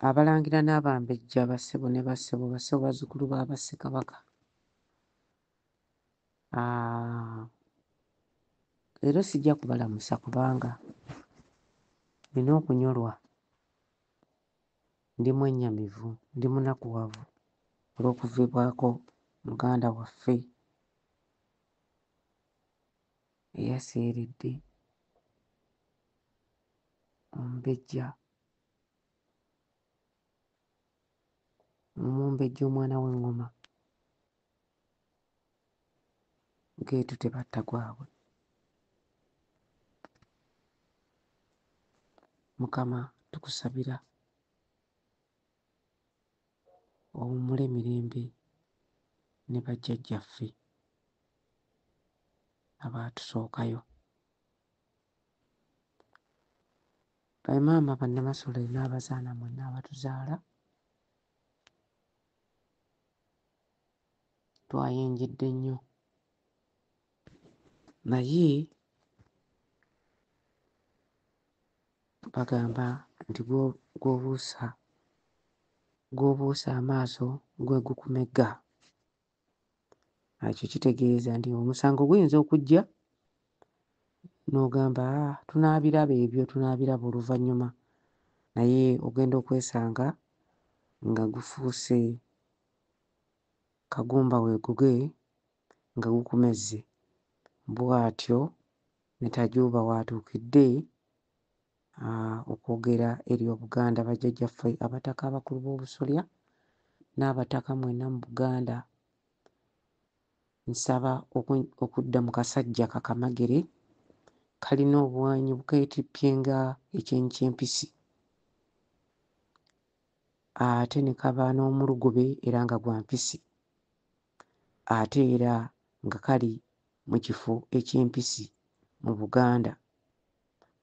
Abalangira n'Abambejja, bassebo ne bassebo, bassebo bazzukulu ba Bassekabaka. Leero sijja kubalamusa kubanga nnina okunyolwa, ndi mwennyamivu, ndi munakuwavu olw'okuviibwako muganda waffe eyaseeredde Omumbejja, Omumbejja omwana w'eŋŋoma, Geetu tebatta gwabwe. Mukama tukusabira owummule mirembe ne bajjajjaffe abaatusookayo. Bamaama bannamasole n'abazaana mwenna abatuzaala, twayenjedde nnyo naye bagamba nti gw'obuusa gw'obuusa amaaso gwe gukumegga. Ekyo kitegeeza nti omusango guyinza okujja n'ogamba ah, tunaabiraba ebyo tunaabiraba oluvannyuma, naye ogenda okwesanga nga gufuuse kagumba weeguge nga gukumezze. Bw'atyo ne Tajuuba w'atuukidde okwogera eri Obuganda, bajjajjaffe Abataka abakulu b'Obusolya n'Abataka mwenna mu Buganda, nsaba okudda mu kasajja kakamagere kalina obwanyi bukeetippye nga ekyenyi ky'empisi ate ne kaba n'omulugube era nga gwa mpisi ate era nga kali mu kifo eky'empisi mu Buganda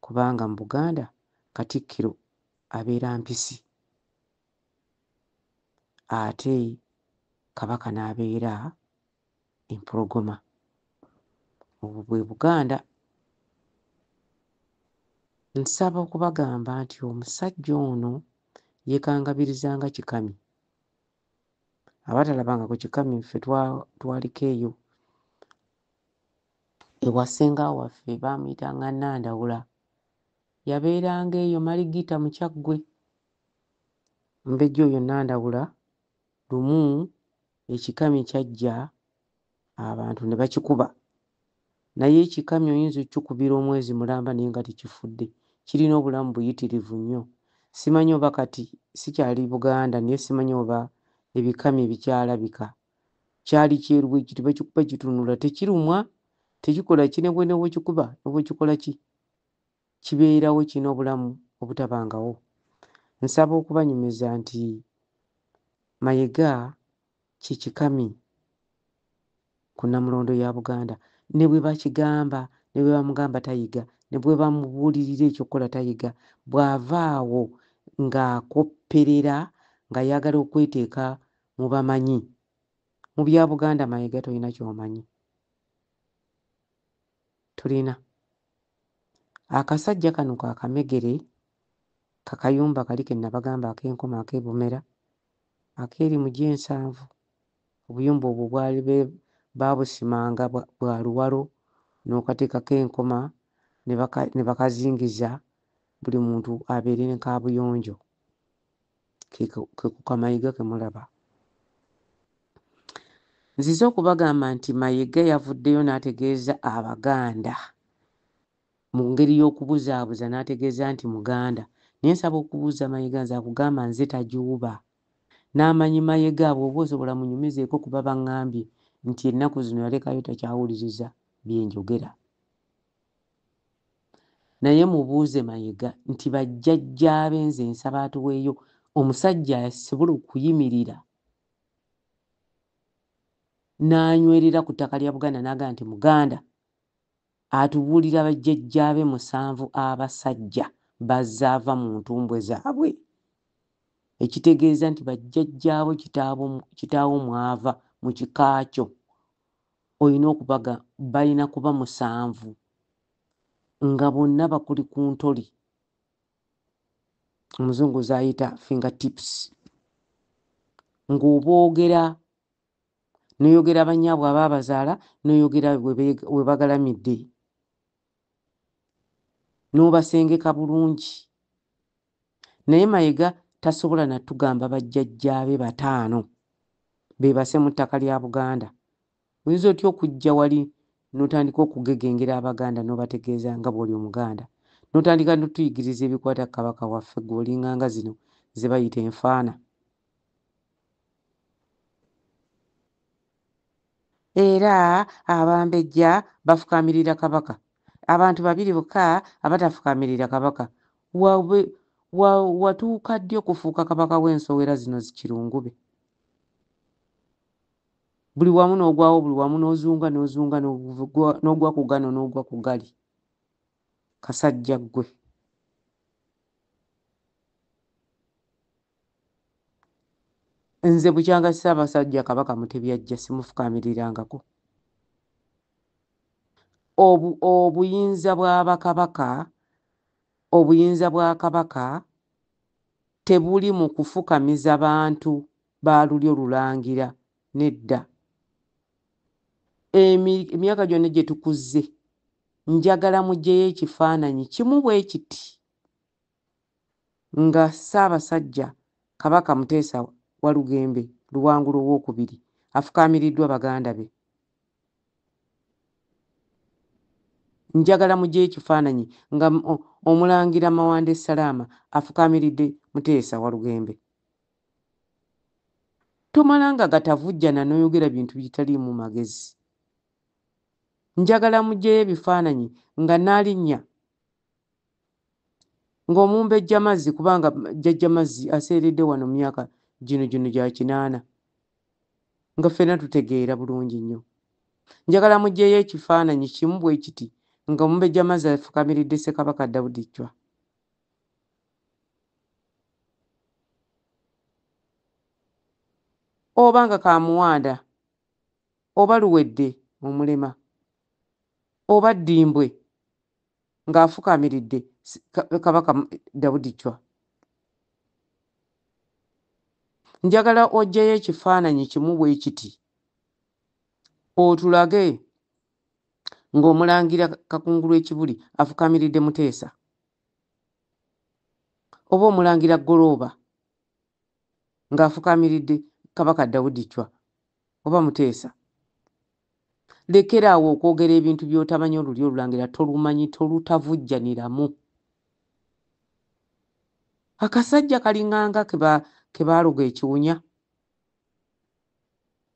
kubanga mu Buganda Katikkiro abeera mpisi ate Kabaka n'abeera empologoma. Obwo bwe Buganda. Nsaba okubagamba nti omusajja ono yeekangabiriza nga kikami. Abatalabanga ku kikami ffe twaliko eyo ewa ssenga waffe baamuyitanga Nandawula. Yabeeranga eyo Maligita mu Kyaggwe. Omumbejja oyo Nandawula lumu ekikami kyajja abantu ne bakikuba. Naye ekikami oyinza okukikubira omwezi mulamba naye nga tekifudde. Kirina obulamu buyitirivu nnyo. Simanyi oba kati sikyali Buganda naye simanyi oba ebikami bikyalabika. Kyali kyeru bwe kiti bakikuba kitunula tekirumwa, tekikola ki ne bw'okikuba ne bw'okikola ki kibeerawo kirina obulamu obutabangawo. Nsaba okubanyumiza nti Mayega kye kikami ku Nnamulondo ya Buganda. Ne bwe bakigamba, ne bwe bamugamba tayiga, ne bwe bamubuulirira eky'okukola tayiga. Bw'ava awo ng'akopperera ng'ayagala okweteeka mu bamanyi. Mu bya Buganda Mayega tolina ky'omanyi. Tulina. Akasajja kano ka Kamegere kakayumba kali ke nabagamba ak'enkoma ak'e Bumera akeeri mu gy'ensanvu. Obuyumba obwo bwali baabusimanga bwa luwalo n'okateekako enkoma ne bakazingiza buli muntu abeere ne kaabuyonjo. Ke ku Kamayega ke mulaba. Nzize okubagamba nti Mayega yavuddeyo n'ategeeza Abaganda mu ngeri y'okubuzaabuza n'ategeeza nti Muganda. Naye nsaba okubuuza Mayega nze akugamba nze Tajuuba. N'amanyi Mayega bw'oba osobola munyumizeeko kuba baŋŋambye nti ennaku zino yalekayo takyawuliriza bye njogera. Naye mubuuze Mayega nti bajjajjaabe nze nsaba atuweeyo omusajja asobola okuyimirira n'anywerera ku ttaka lya Buganda n'agamba nti Muganda atubuulira bajjajjaabe musanvu abasajja bazzaava mu ntumbwe zaabwe ekitegeeza nti bajjajjaabo kitaawo mwava mu kika kyo olina okubaga balina kuba musanvu nga bonna bakuli ku ntoli. Omuzungu z'ayita finger tips, ng'oboogera n'oyogera bannyaabwe abaabazaala, n'oyogera we bagalamidde, n'obasengeka bulungi. Naye Mayiga tasobola natugamba bajjajjaabe bataano beebase mu ttaka lya Buganda. Oyinza otya okujja wali n'otandika okugegengera Abaganda n'obategeeza nga bw'oli Omuganda, n'otandika n'otuyigiriza ebikwata ku Kabaka waffe, ggwe olinganga zino ze bayita enfaana? Era Abambejja bafukaamirira Kabaka. Abantu babiri bokka abatafukaamirira Kabaka. Watuuka ddi okufuuka kabaka w'ensowera zino zikirungube? Buli wamu n'ogwawo, buli wamu n'ozunga, n'ozunga, n'ogwa ku gano, n'ogwa ku gali. Kasajja ggwe. Nze bukyanga Ssaabasajja Kabaka Mutebi ajja simufukaamirirangako. Obuyinza bwa bakabaka, obuyinza bwa Kabaka tebuli mu kufukamiza bantu ba lulyo lulangira, nedda. Emyaka gyonna gye tukuze, njagala muggyeyo ekifaananyi kimu bwe kiti nga Ssaabasajja Kabaka Muteesa Walugembe Luwangulo Owookubiri afukaamiriddwa baganda be. Njagala muggyeyo ekifaananyi nga Omulangira Mawanda Salaama afukaamiridde Muteesa Walugembe. Tomalanga gatavujjana n'oyogera bintu bitaliimu magezi. Njagala muggyeyo ebifaananyi nga Nnaalinnya ng'Omumbejja Mazzi, kubanga Jjajja Mazzi aseeredde wano mu myaka gino gino gya 80, nga ffenna tutegeera bulungi nnyo. Njagala muggyeyo ekifaananyi kimu bwe kiti nga Omumbejja Mazzi afukamiridde Ssekabaka Daudi Chwa. Oba nga Kamuwanda, oba Luwedde omulema, oba Ddimbwe ng'afukamiridde Kabaka Daudi Chwa. Njagala oggyeyo ekifaananyi kimu bwe kiti otulage ng'Omulangira Kakungulu Ekibuli afukamiridde Muteesa, oba Omulangira Ggolooba ng'afukamiridde Kabaka Daudi Chwa oba Muteesa. Lekera awo okwogera ebintu by'otamanyi. Olulyo olulangira tolumanyi, tolutavujjaniramu. Akasajja kalinganga ke baaloga ekiwunya,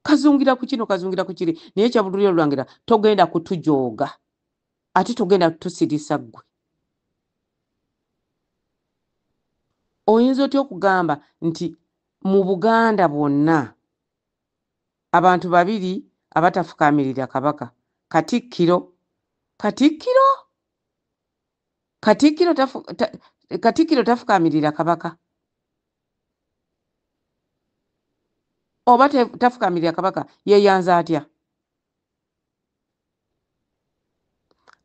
kazungira ku kino, kazungira ku kiri. Naye ekyabululyo olulangira togenda kutujooga, ate togenda kutusirisa. Ggwe oyinza otya okugamba nti mu Buganda bwonna abantu babiri abatafukaamirira Kabaka, Katikkiro? Katikkiro, Katikkiro Katikkiro tafukaamirira Kabaka, oba tafukaamirira Kabaka yeeyanza atya?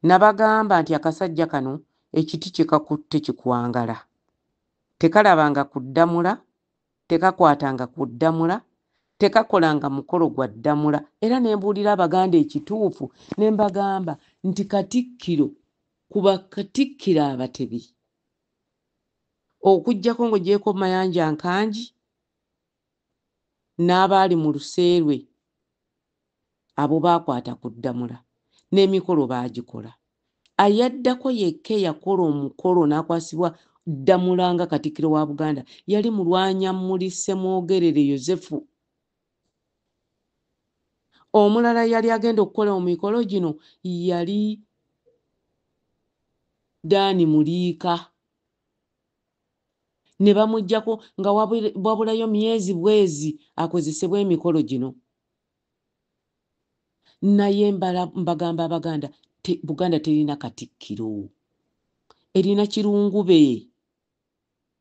Nabagamba nti akasajja kano ekiti kye kakutte kikwangala, tekalabanga ku ddamula, tekakwatanga ku ddamula, tekakolanga mukolo gwa ddamula. Era ne mbuulira Abaganda ekituufu, ne mbagamba nti Katikkiro, ku bakatikkiro abatebi, okuggyako ng'oggyeeko Mayanja Nkangi n'abaali mu luseerwe, abo baakwata ku ddamula n'emikolo baagikola. Ayaddako yekka eyakola omukolo n'akwasibwa ddamula nga Katikkiro wa Buganda yali Mulwanyammuli Ssemwogerere Yozefu. Omulala yali agenda okukola emikolo gino yali Daani Muliika, ne bamuggyako nga wabulayo myezi bwezi akozesebwe emikolo gino. Naye mbagamba Abaganda, Buganda terina Katikkiro, erina kirungube.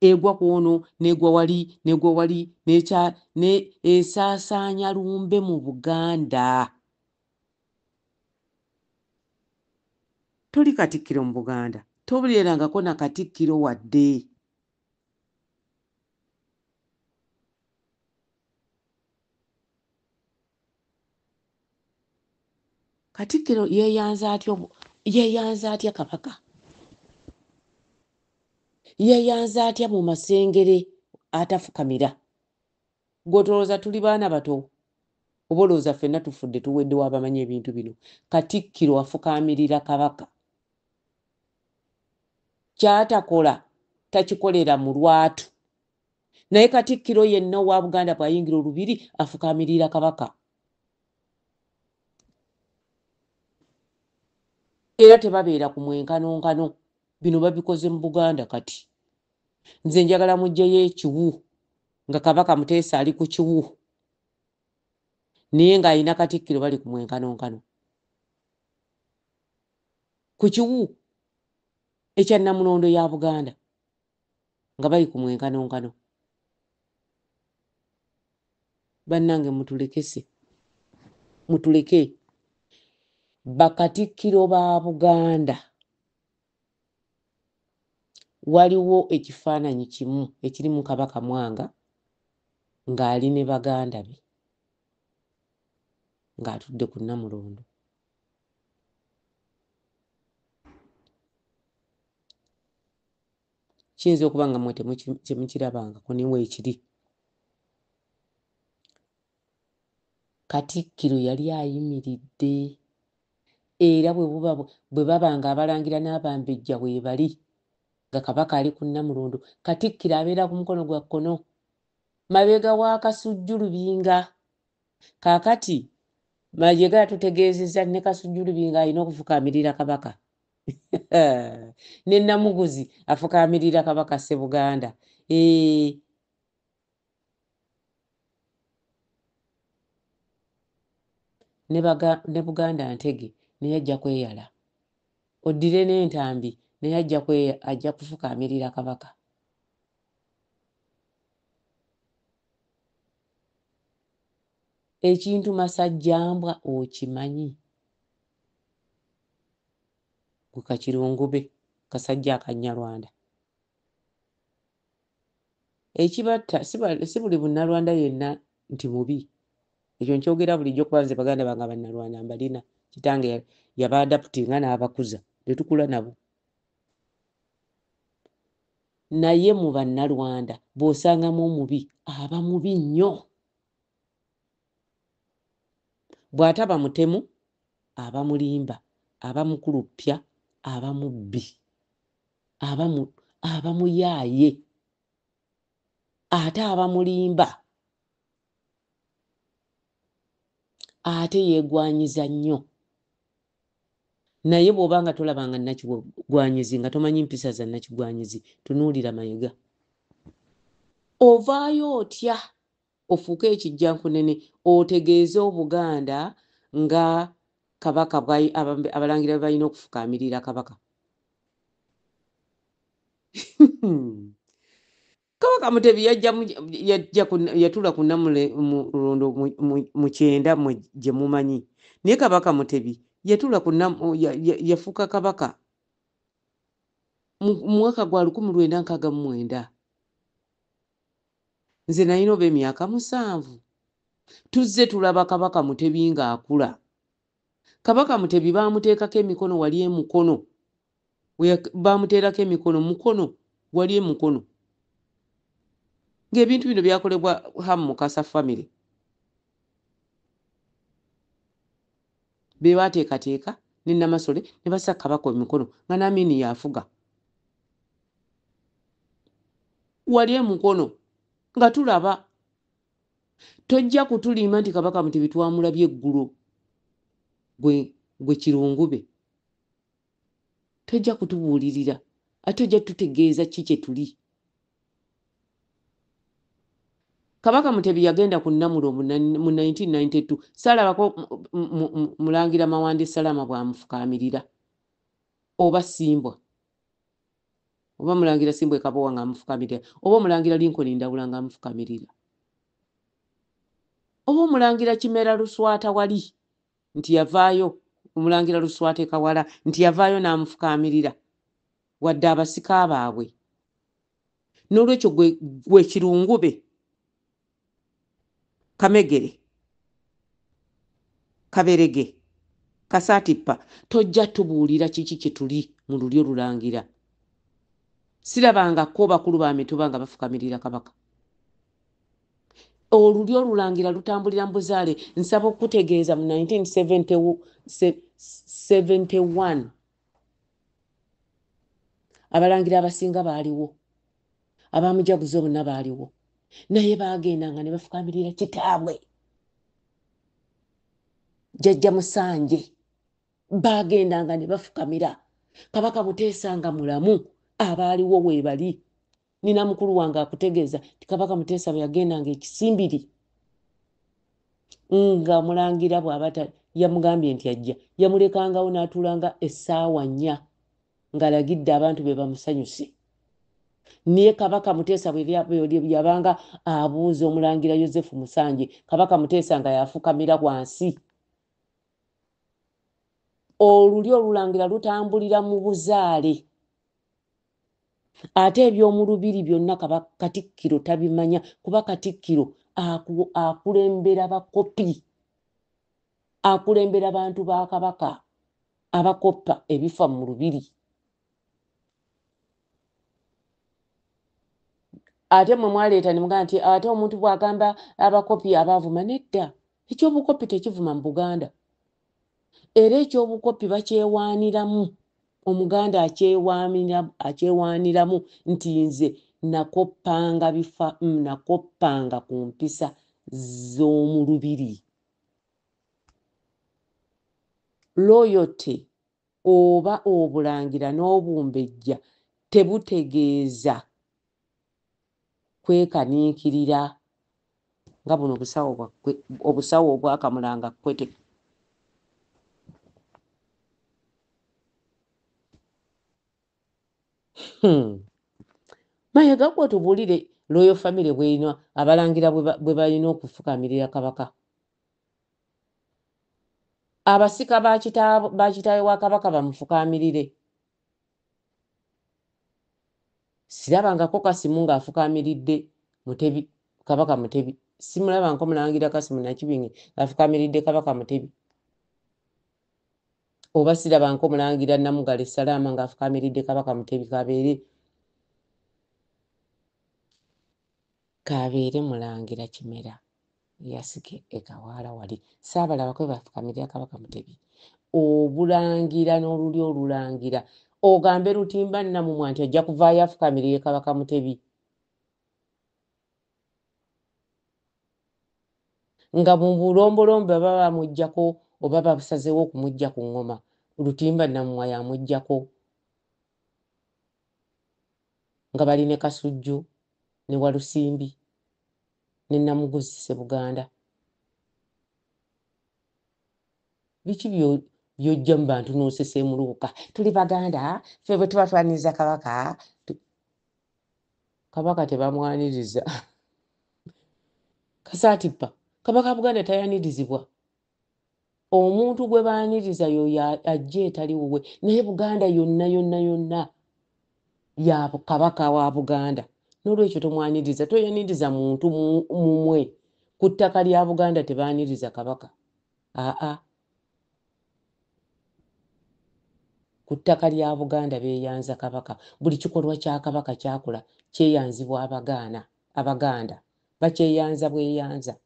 Egwa ku ono n'egwa wali n'egwa wali ne esaasaanya lumbe mu Buganda. Toli Katikkiro mu Buganda, tobeerangako na Katikkiro wadde. Katikkiro yeeyanza atya yeeyanza atya Kabaka? Yeeyanza atya mu Masengere atafukamira? Ggwe otolowooza tuli baana bato? Oba olowooza ffenna tufudde tuweddewo abamanyi ebintu bino? Katikkiro afukaamirira Kabaka. Ky'atakola takikolera mu lwatu. Naye Katikkiro yenna owa Buganda bw'ayingira Olubiri afukaamirira Kabaka. Era tebabeera ku mwenkanonkano. Bino babikoze mu Buganda kati. Nze njagala muggyeyo ekiwu nga Kabaka Muteesa ali ku kiwu naye ng'alina Katikkiro bali ku mwenkanonkano. Ku kiwu ekya Nnamulondo ya Buganda nga bali ku mwenkanonkano. Bannange mutulekese, mutuleke. Bakatikkiro ba Buganda waliwo ekifaananyi kimu ekirimu Kabaka Mwanga ng'ali ne baganda be ng'atudde ku Nnamulondo. Kiyinza okuba nga mmwe temukirabangako naye weekiri. Katikkiro yali ayimiridde era bwe buba bwe baba nga abalangira n'abambejja weebali nga Kabaka ali ku Nnamulondo, Katikkiro abeera ku mukono gwa kkono mabega wa Kasujju Lubinga. Kaakati Mayega yatutegeezezza ne Kasujju Lubinga alina okufukaamirira Kabaka. Ne Namuguzi afukaamirira Kabaka Ssebuganda. Eeh. Ne baga ne Buganda Ntege naye ajja kweyala. Oddire n'Entambi naye ajja kwe ajja kufukaamirira Kabaka. Ekintu masajjambwa okimanyi? Gwe kakirungube kasajja akannyarwanda. Ekibatta si buli Munnarwanda yenna nti mubi. Ekyo nkyogera bulijjo kuba nze baganda bange Abannarwanda mbalina. Kitange yabaadaputinga n'abakuza ne tukula nabo. Naye mu Bannarwanda bw'osangamu omubi aba mubi nnyo. Bw'ataba mutemu aba mulimba, aba mukuluppya, aba mubbi, aba mu aba muyaaye ate aba mulimba ate yeegwanyiza nnyo. Naye bw'oba nga tolabanga nnakigwanyizi nga tomanyi mpisa za nnakigwanyizi, tunuulira Mayega. Ovaayo otya ofuuke ekijjankunene otegeeze Obuganda nga Kabaka abalangira bwe balina okufukaamirira Kabaka? Kabaka Mutebi yajja yajja yatuula ku Nnamulondo mu kyenda mwe gye mumanyi. Naye Kabaka Mutebi yatuula ku yafuuka Kabaka mu mwaka gwa 1969. Nze nalina oba emyaka 7. Tuzze tulaba Kabaka Mutebi ng'akula. Kabaka Mutebi baamuteekako emikono wali e Mukono. Baamuteerako emikono Mukono, wali e Mukono. Ng'ebintu bino byakolebwa Ham Mukasa family. Be baateekateeka ne Namasole ne bassa Kabaka emikono nga n'Amin y'afuga. Wali e Mukono nga tulaba. Tojja kutulimba nti Kabaka Mutebi twamulabye eggulo gwe gwe Kirungube. Tojja kutubuulirira ate ojja tutegeeza ki kye tuli. Kabaka Mutebi yagenda ku Nnamulondo mu 1992 saalabako Mulangira Mawande Salama bw'amufukaamirira oba Ssimbwa oba Mulangira Ssimbwa e Kabowa ng'amufukamirira oba Omulangira Lincoln Ndawula ng'amufukamirira oba Omulangira Kimera Luswata wali nti yavaayo Omulangira Luswata e Kawala nti yavaayo n'amufukaamirira wadde abasika baabwe. N'olwekyo gwe gwe Kirungube Kamegere Kaberege Kasaatippa tojja tubuulira kiki kye tuli mu lulyo lulangira. Sirabangako bakulu ba mituba nga bafukamirira Kabaka. Olulyo olulangira lutambulira mu buzaale. Nsaba okukutegeeza mu 1971 abalangira abasinga baaliwo, abamujaguzo bonna baaliwo, naye baagendanga ne bafukamirira kitaabwe Jjajja Musanje. Baagendanga ne bafukamira Kabaka Muteesa nga mulamu, abaaliwo weebali. Nina mukulu wange akutegeeza nti Kabaka Muteesa bwe yagendanga ekisimbiri nga mulangira bw'aba yamugambye nti ajja, yamulekangawo n'atuulanga essaawa 4 ng'alagidde abantu be bamusanyuse. Naye Kabaka Muteesa bwe yabanga abuuza omulangira Yosefu Musanje, Kabaka Muteesa nga yafukamira wansi. Olulyo olulangira lutambulira mu buzaale. Ate eby'omu lubiri byonna Katikkiro tabimanya, kuba Katikkiro akulembera bakopi, akulembera bantu ba Kabaka abakoppa ebifa mu lubiri. Ate mmwe mwaleeta ne mugamba nti ate omuntu bw'agamba abakopi abaavuma. Nedda, ekyobukopi tekivuma mu Buganda, era ekyobukopi bakyewaaniramu. Omuganda akyewaaniramu nti nze nakoppanga bifa, nakoppanga ku mpisa z'omu lubiri. Loyalty oba obulangira n'obumbejja tebutegeeza kwekaniikirira nga buno obusawo obusawo obwakamulanga kwete. Mayiga gwe tubuulire royal family bw'erina abalangira bwe balina okufukamirira Kabaka. Abasika ba kitaawe wa Kabaka bamufukamirire. Sirabangako Kasimu ng'afukamiridde Mutebi, Kabaka Mutebi. Simulabangako Mulangira Kasimu Nakibinge ng'afukamiridde Kabaka Mutebi. Oba sirabangako Mulangira Namugala Salaama ng'afukamiridde Kabaka Mutebi. Kabeere Mulangira Kimera yasike e Kawaala wali. Saabalabako bwe bafukamirira Kabaka Mutebi. Obulangira n'olulyo olulangira ogambe Lutimba Nnamumwa nti ajja kuvaayo afukamirire Kabaka Mutebi nga mu bulombolombo baba bamuggyako oba basazeewo okumuggya ku ŋŋoma, Lutimba Nnamumwa y'amuggyako nga bali ne Kasujju ne Walusimbi ne Namuguzi Ssebuganda. Biki by'ojja mu bantu n'oseseemulukuka? Tuli Baganda, ffe bwe tuba twaniriza Kabaka. Kabaka tebamwaniriza. Kasaatippa, Kabaka Buganda tayanirizibwa. Omuntu gwe baaniriza y'oyo ajja etali wuwe, naye Buganda yonna yonna yonna ya Kabaka wa Buganda. N'olwekyo tomwaniriza, toyaniriza muntu mumwe. Ku ttaka lya Buganda tebaaniriza Kabaka. Aa, ku ttaka lya Buganda beeyanza Kabaka. Buli kikolwa kya Kabaka kyakola kyeyanzibwa Abaganda. Abaganda bakyeyanza bweyanza.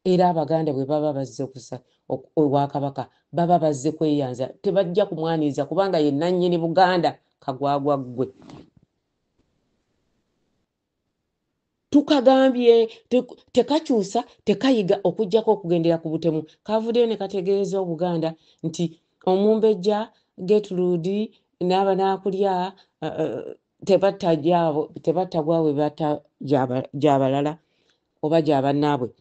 Era Abaganda bwe baba bazze okusa ewa Kabaka baba bazze kweyanza, tebajja kumwaniriza kubanga ye nnannyini Buganda. Kagwagwa ggwe. Tukagambye tekakyusa, tekayiga okuggyako okugendera ku butemu. Kavuddeyo ne kategeeza Obuganda nti Omumbejja Gertrude n'Abanaakulya tebatta gyabo, tebatta gwabwe, batta gy'abalala oba gya bannaabwe,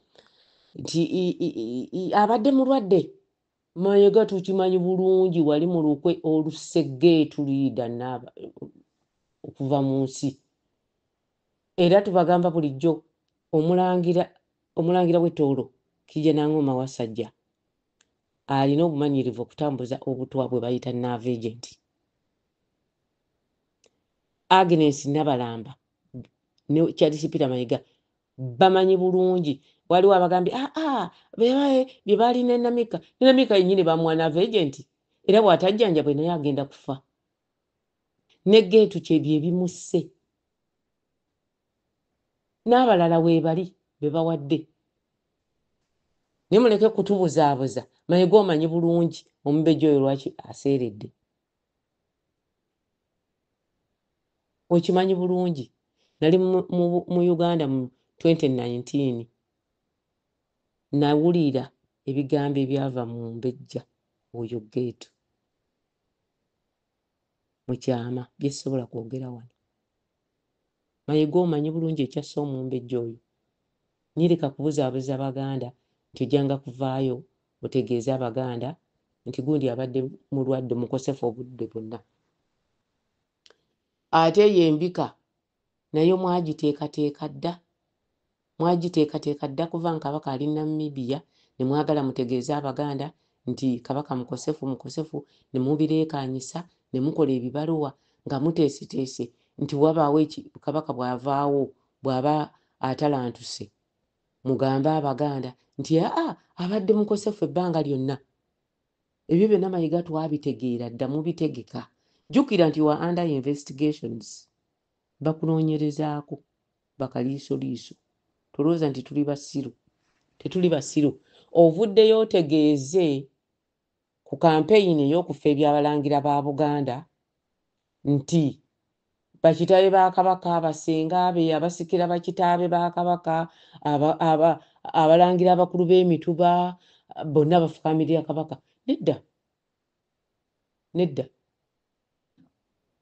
nti abadde mulwadde. Mayiga tukimanyi bulungi wali mu lukwe olusse Gertrude okuva mu nsi. Era tubagamba bulijjo omulangira w'Ettoolo Kijjanangoma Wasajja alina obumanyirivu okutambuza obutwa bwe bayita nerve agent. Agnes Nabalamba ne Charles Peter Mayiga bamanyi bulungi Waliwo abagambye aa bye baalina enamika, enamika yennyini bamuwa nerve agent, era bw'atajjanjabwe naye agenda kufa. Ne Geetu kye bye bimusse, n'abalala weebali be bawadde. Naye muleke kutubuzaabuza. Mayiga, omanyi bulungi omumbejja oyo lwaki aseeredde, okimanyi bulungi. Nali mu Uganda mu 2019, nawulira ebigambo ebyava mu mbejja oyo Geetu mu kyama bye sisobola kwogera wano. Mayiga, omanyi bulungi ekyasse omumbejja oyo. Nyirika kubuzaabuza Baganda nti ojjanga kuvaayo otegeeze Abaganda nti gundi abadde mulwadde mukosefu obudde bwonna. Ate eyo embika nayo mwagiteekateeka dda, mwagiteekateeka dda kuva nga Kabaka ali Namibia, ne mwagala mutegeeze Abaganda nti Kabaka mukosefu, mukosefu, ne mubireekaanyisa ne mukola ebibaluwa nga muteeseteese nti wabaawo Kabaka bw'avaawo, bw'aba atalantuse, mugambe Abaganda nti aa abadde mukosefu ebbanga lyonna. Ebyo byonna, Mayiga, twabitegeera dda, mubitegeka. Jjukira nti wa under investigations, bakunoonyerezaako bakaliisoliiso. Tolowooza nti tuli basiru, tetuli basiru. Ovuddeyo otegeeze ku kampeyini ey'okufa ebyabalangira ba Buganda nti bakitaabe ba Kabaka, basenga be, abasikira bakitaabe ba Kabaka, abalangira abakulu b'emituba bonna bafukaamirira Kabaka. Nedda, nedda.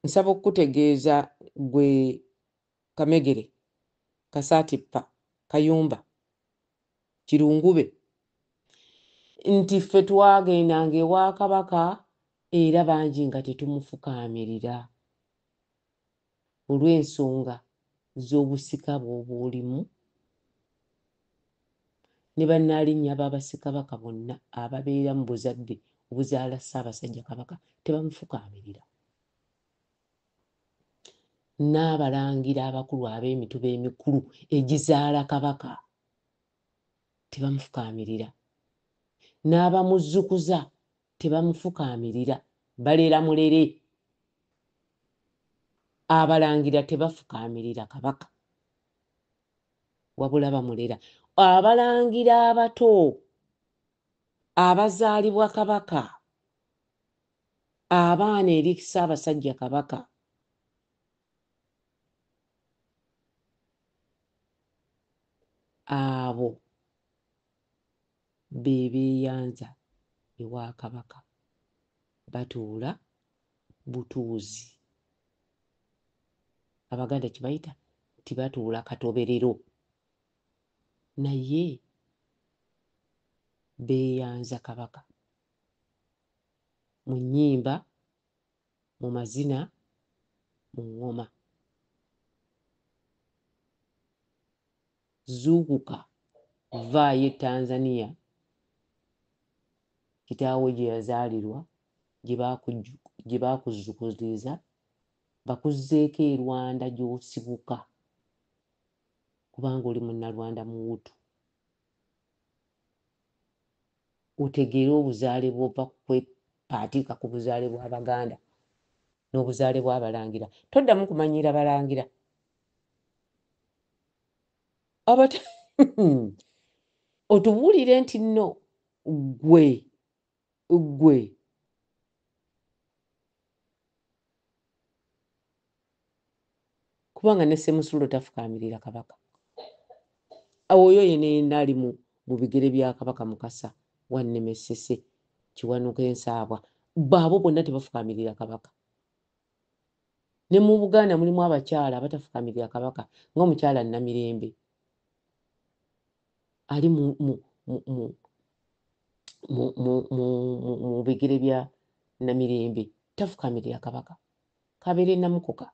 Nsaba okukutegeeza gwe Kamegere Kasaatippa Kayumba Kirungube nti ffe twagendanga ewa Kabaka era bangi nga tetumufukaamirira olw'ensonga z'obusika bw'oba olimu, ne bannaalinnya b'abasikabaka bonna ababeera mu buzadde obuzaala Ssaabasajja Kabaka tebamufukaamirira, n'abalangira abakulu ab'emituba emikulu egizaala Kabaka tebamufukaamirira, n'abamuzzukuza tebamufukaamirira, balera mulere. Abalangira tebafukaamirira Kabaka, wabula bamulera. Abalangira abato abazaalibwa Kabaka, abaana eri Ssaabasajja Kabaka, abo be beeyanza ewa Kabaka, batuula butuuzi. Abaganda kye bayita nti batuula katoberero, naye beeyanza Kabaka mu nnyimba, mu mazina, mu ŋŋoma. Zuukuka, vaayo e Tanzania kitaawo gye yazaalirwa, gye baakuzzukuliza, bakuzzeeko e Rwanda gy'osibuka, kubanga oli Munnalwanda Muwutu. Otegeere obuzaale bw'ova kukwepaatiika ku buzaale bw'Abaganda n'obuzaale bw'Abalangira. Toddamu kumanyiira Balangira. Otubuulire nti nno ggwe ggwe kubanga ne Ssemusulo tafukaamirira Kabaka. Oyo yenna yenna ali mu bigere bya Kabaka Mukasa wa Nnemessese Kiwanuka Ensaabwa, baabo bonna tebafukaamirira Kabaka. Ne mu Buganda mulimu abakyala abatafukaamirira Kabaka, ng'omukyala Namirembe ali mu bigere bya Namirembe, tafukaamirira Kabaka. Kabeere Namukoka,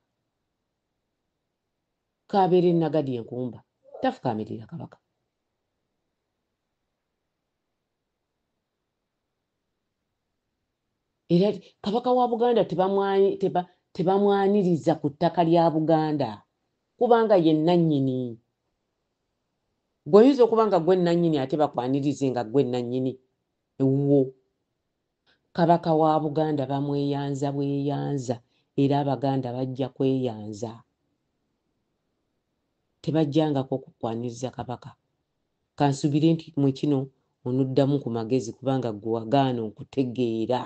kabeere Nagadi Enkumba, tafukaamirira Kabaka. Era Kabaka wa Buganda tebamwaniriza ku ttaka lya Buganda, kubanga ye nnannyini. Gwe oyinza okuba nga gwe nnannyini ate bakwanirize nga gwe nnannyini ewuwo. Kabaka wa Buganda bamweyanza bweyanza era Abaganda bajja kweyanza. Tebajjangako kukwaniriza Kabaka. Kansuubire nti mu kino onoddamu ku magezi kubanga ggwe wagaana okutegeera.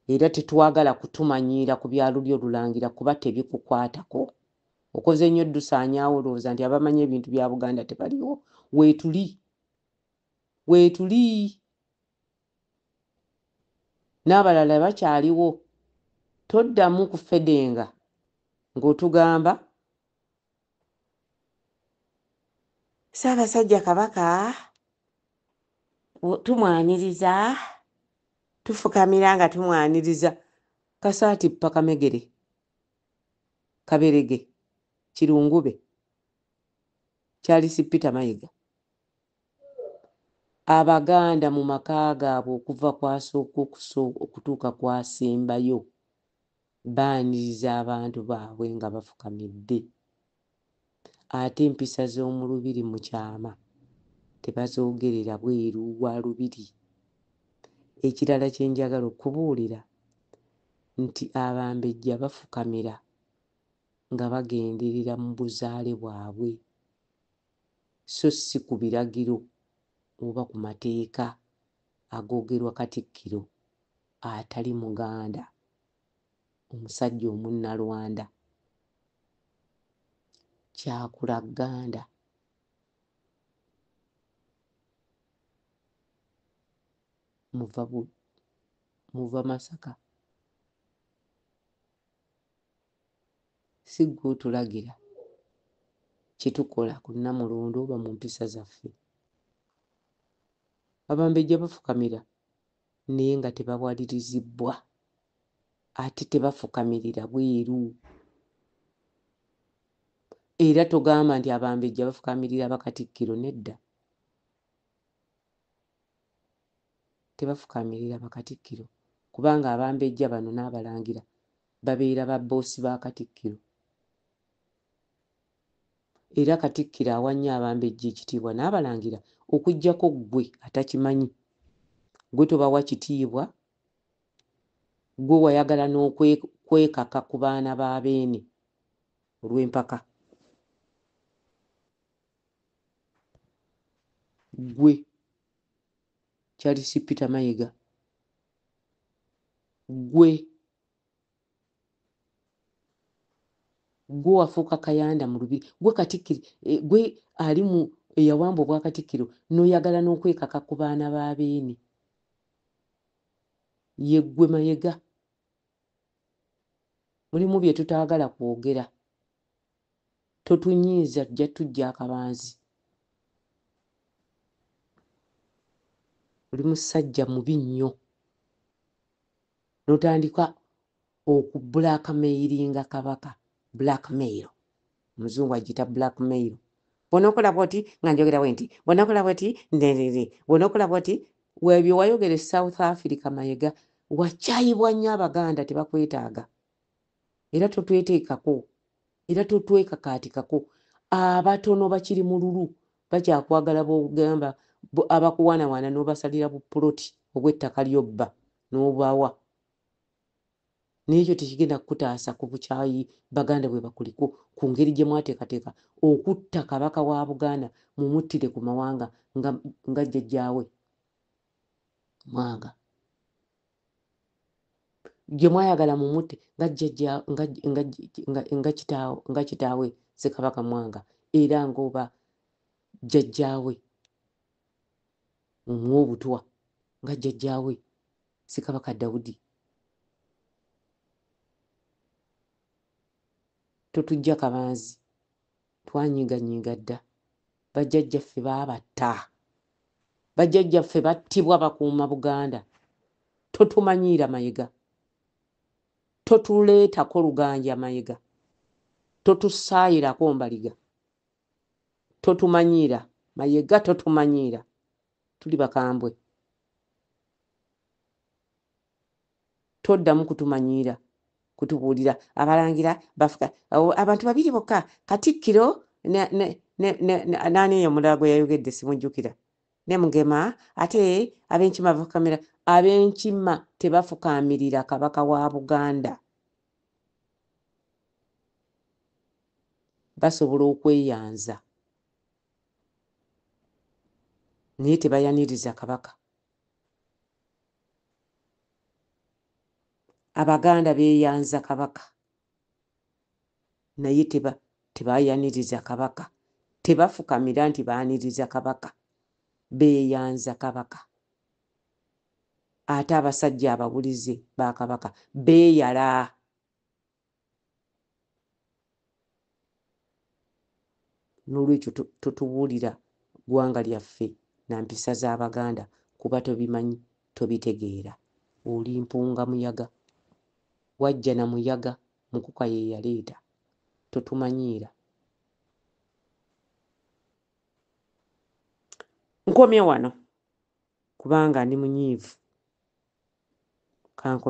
Era tetwagala kutumanyiira ku bya Lulyo Lulangira kuba tebikukwatako. Okoze nnyo oddusaanyaawo olowooza nti abamanyi ebintu bya Buganda tebaliwo. Weetuli. Weetuli. N'abalala bakyaliwo. Toddamu kufedenga ng'otugamba Ssaabasajja Kabaka tumwaniriza, tufukamira nga tumwaniriza. Kasaati ppa kamegere, kaberege, kirungube, Charles Peter Mayiga. Abaganda mu maka gaabwe okuva kw'asooka okutuuka kw'asembayo baaniriza abantu baabwe nga bafukamidde. Ate empisa z'omu Lubiri mu kyama tebazoogerera bweru wa Lubiri. Ekirala kye njagala okukubuulira nti Abambejja bafukamira nga bagenderera mu buzaale bwabwe so si ku biragiro oba ku mateeka agoogerwa Katikkiro atali Muganda, omusajja Omunnalwanda. Kyakula Gganda. Muva bu muva Masaka. Si ggwe otulagira kye tukola ku Nnamulondo oba mu mpisa zaffe. Abambejja bafukamira naye nga tebawalirizibbwa ate tebafukamirira bweru. Era togamba nti Abambejja bafukamirira Bakatikkiro, nedda. Tebafukamirira Bakatikkiro kubanga Abambejja bano n'Abalangira babeera ba bboosi ba Katikkiro. Era Katikkiro awa nnyo Abambejja ekitiibwa n'Abalangira okuggyako ggwe atakimanyi. Ggwe tobawa kitiibwa, ggwe wayagala n'okwekaka ku baana ba Beene olw'empaka. Ggwe Charles Peter Mayiga, ggwe Ggwe wafuuka Kayanda mu lubiri. Ggwe Katikkiro, eh, ggwe ali mu eyawamba obwakatikkiro n'oyagala n'okwekaka ku baana ba Beene. Ye ggwe Mayega. Mulimu bye tutaagala kwogera. Totunyiiza tujja tujja akabanzi. Oli musajja mubi nnyo. N'otandika oku blackmailinga Kabaka, blackmail. Omuzungu agiyita blackmail. Bw'onookola bw'oti nga njogera bwe nti, bw'onookola bw'oti ndendende, bw'onookola bw'oti bye wayogera e South Africa Mayega wakyayibwa nnyo Abaganda tebakwetaaga. Era totweteekako, era totwekakaatikako. Abatono bakiri mu lulu bakyakwagala b'ogamba abakuwanawana n'obasalira bupuloti obw'ettaka ly'obba n'obawa. Naye ekyo tekigenda kukutaasa ku bukyayi Baganda bwe bakuliko ku ngeri gye mwateekateeka okutta Kabaka wa Buganda mumuttire ku mawanga nga, nga jjajjaawe Mwanga. Gye mwayagala mumutte nga jjajja nga, nga, nga, nga, kitaawe, nga kitaawe Ssekabaka Mwanga era ng'oba jjajjaawe mumuwe obutwa nga jjajjaawe Ssekabaka Daudi. Totujja kabanzi, twanyiiganyiiga dda. Bajjajjaffe baabatta. Bajjajjaffe battibwa bakuuma Buganda. Totumanyiira Mayega. Totuleetako Luganja Mayega. Totusaayirako Mbaliga. Totumanyiira Mayega, totumanyiira. Tuli bakambwe. Toddamu kutumanyiira. Kutubuulira abalangira bafuka abantu babiri bokka, Katikkiro naani eyo omulala gwe yayogedde simujjukira, ne Mugema. Ate ab'Enkima bafukamira? Ab'Enkima tebafukaamirira Kabaka wa Buganda. Basobola okweyanza naye tebayaniriza Kabaka. Abaganda beeyanza Kabaka naye tebayaniriza Kabaka, tebafukamira nti baaniriza Kabaka, beeyanza Kabaka. Ate abasajja abawulize ba Kabaka beeyala. N'olwekyo totubuulira ggwanga lyaffe na mpisa z'Abaganda kuba tobimanyi, tobitegeera. Oli mpunga muyaga, wajja na muyaga, mukuka ye yaleeta. Totumanyiira. Nkomye wano kubanga ndi munyiivu. Kankomye.